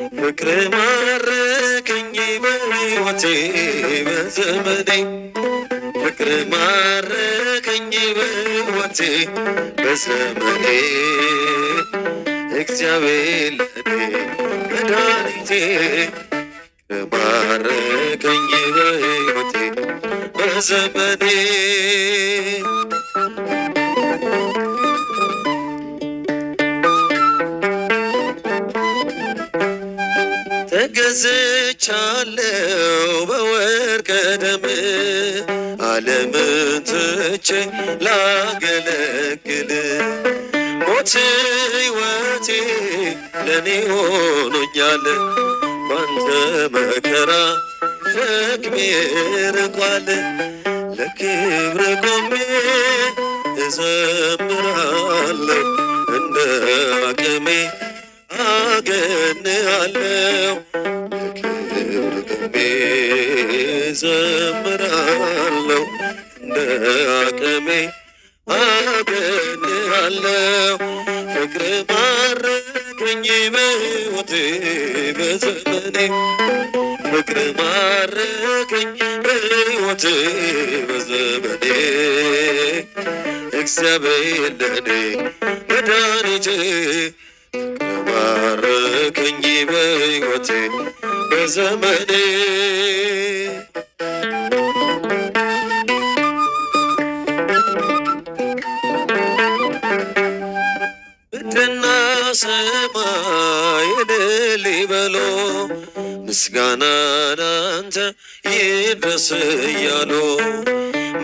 ፍቅር ማረከኝ በሕይወቴ በዘመኔ፣ ፍቅር ማረከኝ በሕይወቴ በዘመኔ፣ እግዚአብሔር ለኔ መድኃኒቴ፣ ማረከኝ በሕይወቴ በዘመኔ። ተገዝቻለሁ በወርቀ ደም፣ ዓለምን ትቼ ላገለግል፣ ሞት ሕይወቴ ለኔ ሆኖኛል፣ ባንተ መከራ ሸክሜ ርቋል። ለክብር ቆሜ እዘምራለሁ፣ እንደ አቅሜ አገንሃለሁ። ለክብር ቆሜ እዘምራለሁ፣ እንደ አቅሜ አገንሃለሁ። ፍቅር ማረከኝ በሕይወቴ በዘመኔ፣ ፍቅር ማረከኝ በሕይወቴ በዘመኔ፣ እግዚአብሔር ለኔ መድኃኒቴ፣ ማረከኝ በሕይወቴ በዘመኔ። ምድርና ሰማይ እልል ይበሉ፣ ምስጋና ላንተ ይድረስ እያሉ፣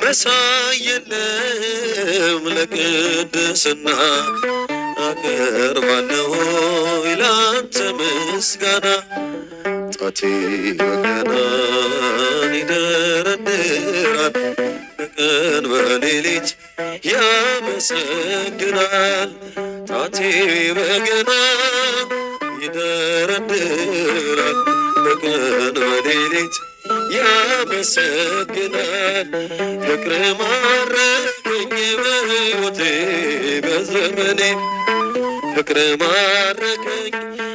መሳይ የለም ለቅድስና፣ አቀርባለሁ ላንተ ምስጋና። ጣቴ በገናን ይደረድራል፣ በቀን በሌሊት ያመሰግናል። ጣቴ በገና ይደረድራል፣ በቀን በሌሊት ያመሰግናል። ፍቅር ማረከኝ በሕይወቴ በዘመኔ፣ ፍቅር ማረከኝ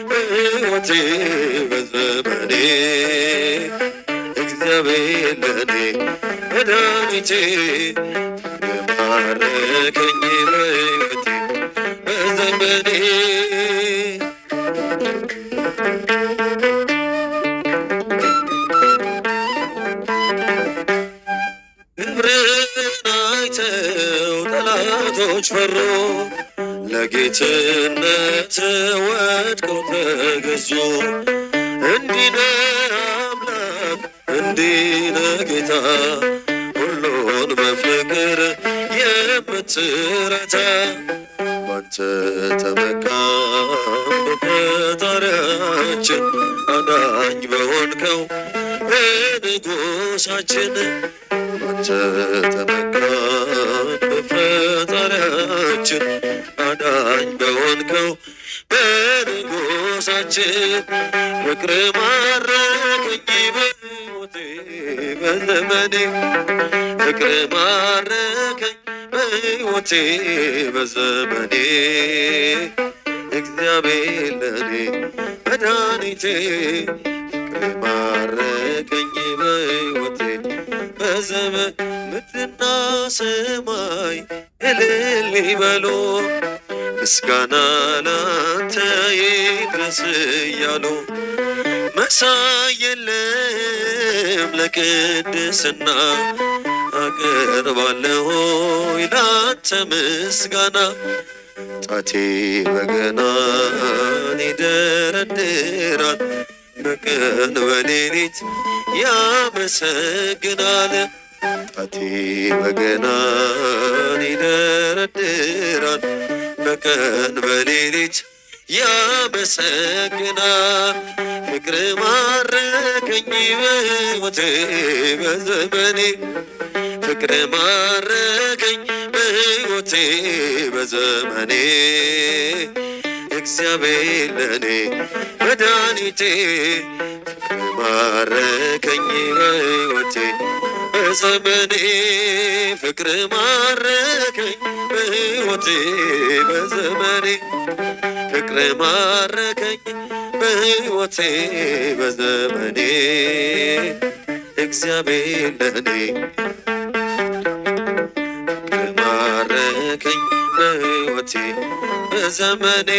በሕይወቴ በዘመኔ፣ እግዚአብሔር ለኔ መድኃኒቴ፣ ማረከኝ በሕይወቴ በዘመኔ። ክብርን አይተው ጠላቶች ፈሩ፣ ለጌትነት ወድቀው ተገዙ። እንዲህ ነህ አምላክ፣ እንዲህ ነህ ጌታ፣ ሁሉን በፍቅር የምትረታ። ባንተ ተመካን በፈጣሪያችን፣ አዳኝ በሆንከው በንጉሳችን። ባንተ ተመካን በፈጣሪያችን፣ አዳኝ በሆንከው በንጉሳችን። ፍቅር ማረከኝ በሕይወቴ በዘመኔ፣ ፍቅር ማረከኝ በሕይወቴ በዘመኔ፣ እግዚአብሔር ለኔ መድኃኒቴ፣ ፍቅር ማረከኝ በሕይወቴ በዘመን። ምድርና ሰማይ እልል ይበሉ፣ ምስጋና ላንተ ይድረስ እያሉ፣ መሳይ የለም ለቅድስና፣ አቀርባለሁ ላንተ ምስጋና። ጣቴ በገናን ይደረድራል፣ በቀን በሌሊት ያመሰግናል። ጣቴ በገናን ይደረድራል፣ በቀን በሌሊት ያመሰግናል። ፍቅር ማረከኝ በሕይወቴ በዘመኔ፣ ፍቅር ማረከኝ በሕይወቴ በዘመኔ፣ እግዚአብሔር ለኔ መድኃኒቴ፣ ፍቅር ማረከኝ በሕይወቴ በዘመኔ፣ ፍቅር ማረከኝ በሕይወቴ በዘመኔ፣ ፍቅር ማረከኝ በሕይወቴ በዘመኔ እግዚአብሔር ለኔ። ፍቅር ማረከኝ በሕይወቴ በዘመኔ።